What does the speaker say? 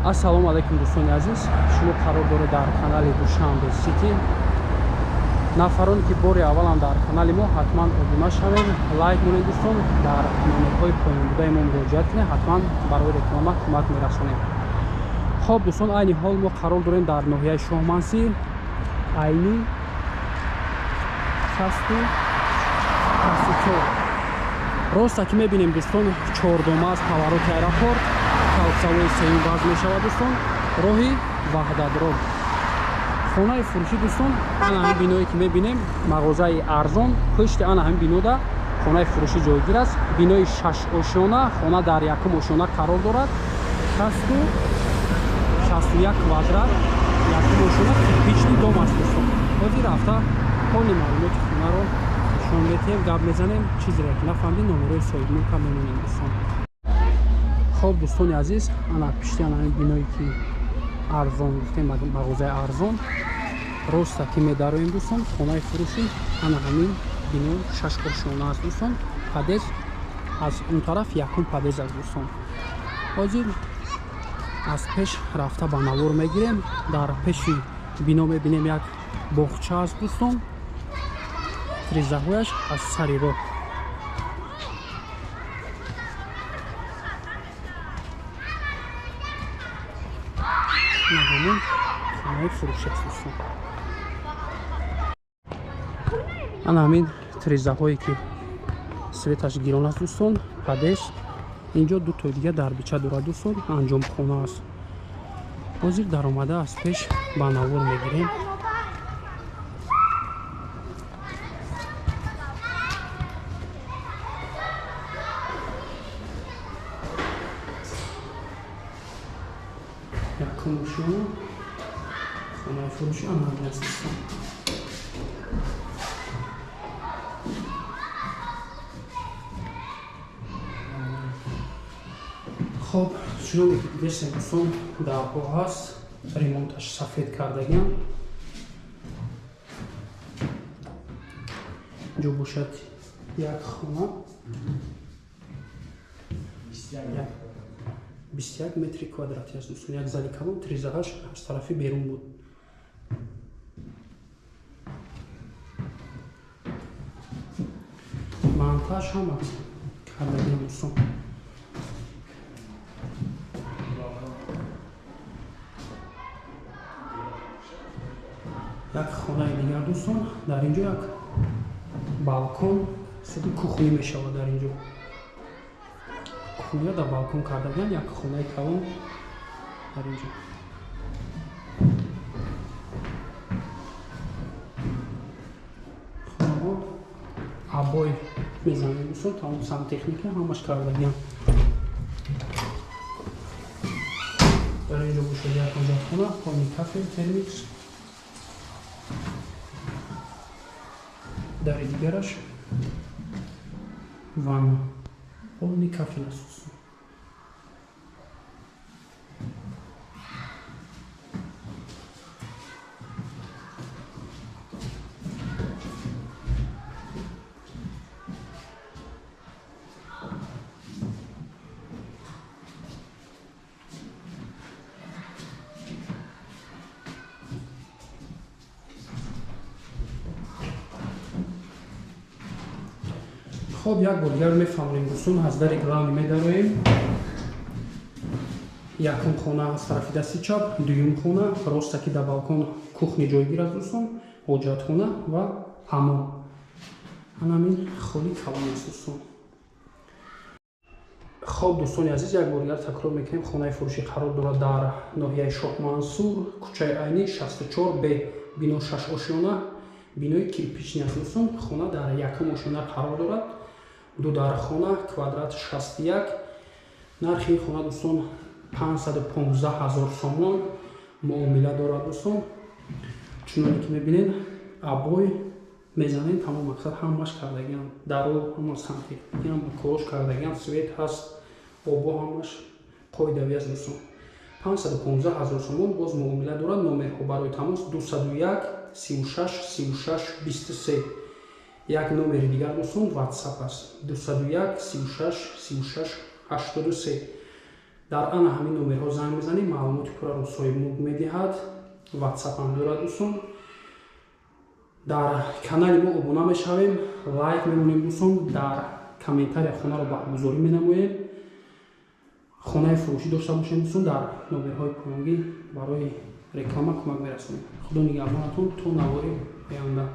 Ассалому алайкум, дӯстони азиз. Шумо қарор доред дар канали Душанбе Сити. Нафароне ки бори аввалам дар канали мо, ҳатман обуна шавед, лайк монед, дӯстон. Дар номерҳои поёнбудаи мо муроҷиат кунед, ҳатман барои реклама кӯмак мерасонем. Хоб, дӯстон, айни ҳол мо қарор дорем дар ноҳияи Шоҳмансӣ, Айни 64. Роста ки мебинем, дӯстон, чордома аз повороти аэропорт, калсавои сеюм вазн мешавад, дӯстон, роҳи Ваҳдатро. Хонаи фурӯшӣ, дӯстон, ана ҳамин биное ки мебинем, мағозаи арзон, пушти ана ҳамин бинода хонаи фурӯшӣ ҷойгир аст. Бинои шаш ошёна, хона дар якум ошёна қарор дорад. 61 квадрат, якум ошёна, кирпичный дом аст, дӯстон. Ҳозир рафта ҳоли маълумоти хонаро нишон метиҳем, гап мезанем, чизеро ки нафаҳмдем, номерои соҳибмулка мемонем, дӯстон. Хоб, дӯстони азиз, ана пишти ана ҳамин биное ки арзон гуфтем, мағозаи арзон, роста ки медароем, дӯстон, хонаи фурӯшӣ ана ҳамин бино шаш ошёна аст, дӯстон. Подъезд аз он тараф якум подъезд аст, дӯстон. Ҳозир аз пеш рафта ба навор мегирем. Дар пеши бино мебинем, як боғча аст, дӯстон. Тризаҳояш аз сари роҳ. На ҳамон хонаи фурӯшӣ аст, дӯстон. Ана ҳамин тризаҳое ки светаш гирон аст, дӯстон. Подъезд инҷо ду тои дига дарбича дорад, дӯстон, анҷомхона аст. Ҳозир даромада аз пеш ба навор мегирем. Якум ошёна хонаи фурӯшӣ ана ҳамин аст, дӯстон. Хоб, чуноне ки дидестем, дӯстон, дарҳо ҳаст, ремонташ сафед кардагиам. Инҷо бошад як хона, 21 метри квадратӣ аст, дӯстон. Як зали калон, тризаҳаш аз тарафи берун буд. Монтаж ҳама кардагиам, дӯстон. Як хонаи дигар, дӯстон. Дар инҷо як балкон, суди кухнӣ мешавад. Дар инҷо кухниро дар балкон карда буданд. Як хонаи калон дар инҷо. Хонаҳо обой мезанем, дӯстон, тамом сантехника ҳамаш кардагиам. Дар инҷо бошад як ҳоҷатхона, полный кафель, термикс. Дари дигараш ванна, полный кафель аст, дӯстон. Хоб, як бор дигар мефаҳмонем, дӯстон. Аз дари главный медароем, якум хона аз тарафи дасти чап, дуюм хона роста ки дар балкон кухни ҷойгир аст, дӯстон, ҳоҷатхона ва ҳамом. Ҳанамин холи калон аст, дӯстон. Хоб, дӯстони азиз, як бор дигар такрор мекунем: хонаи фурӯшӣ қарор дорад дар ноҳияи Шоҳмансур, кӯчаи Айнӣ, 64 Б, бино шаш ошёна, бинои кирпичный аст, дӯстон. Хона дар якум ошёна қарор дорад, ду дархона, квадрат 61. Нархи ин хона, дӯстон, 515 000 сомон, муомила дорад, дӯстон. Чуноне ки мебинед, обой мезанем, тамом, мақсад ҳамаш кардагиам, даро ҳама сантехникиам корош кардагиам, свет ҳаст, обо ҳамаш қоидавӣ аст, дӯстон. 515 000 сомон, боз муомила дорад. Номерҳо барои тамос: 201 36 36 23. Як номери дигар, дӯстон, WhatsApp аст: 201 36 36 83. Дар ана ҳамин номерҳо занг мезанем, маълумоти пурраро соҳибмулк медиҳад. Ватсапам дорад, дӯстон. Дар канали мо обуна мешавем, лайк мемонем, дӯстон, дар комментария хонаро баргузорӣ менамоем. Хонаи фурӯшӣ дошта бошем, дӯстон, дар номерҳои поёнгӣ барои реклама кӯмак мерасонем. Худо нигаҳбонатон то навори оянда.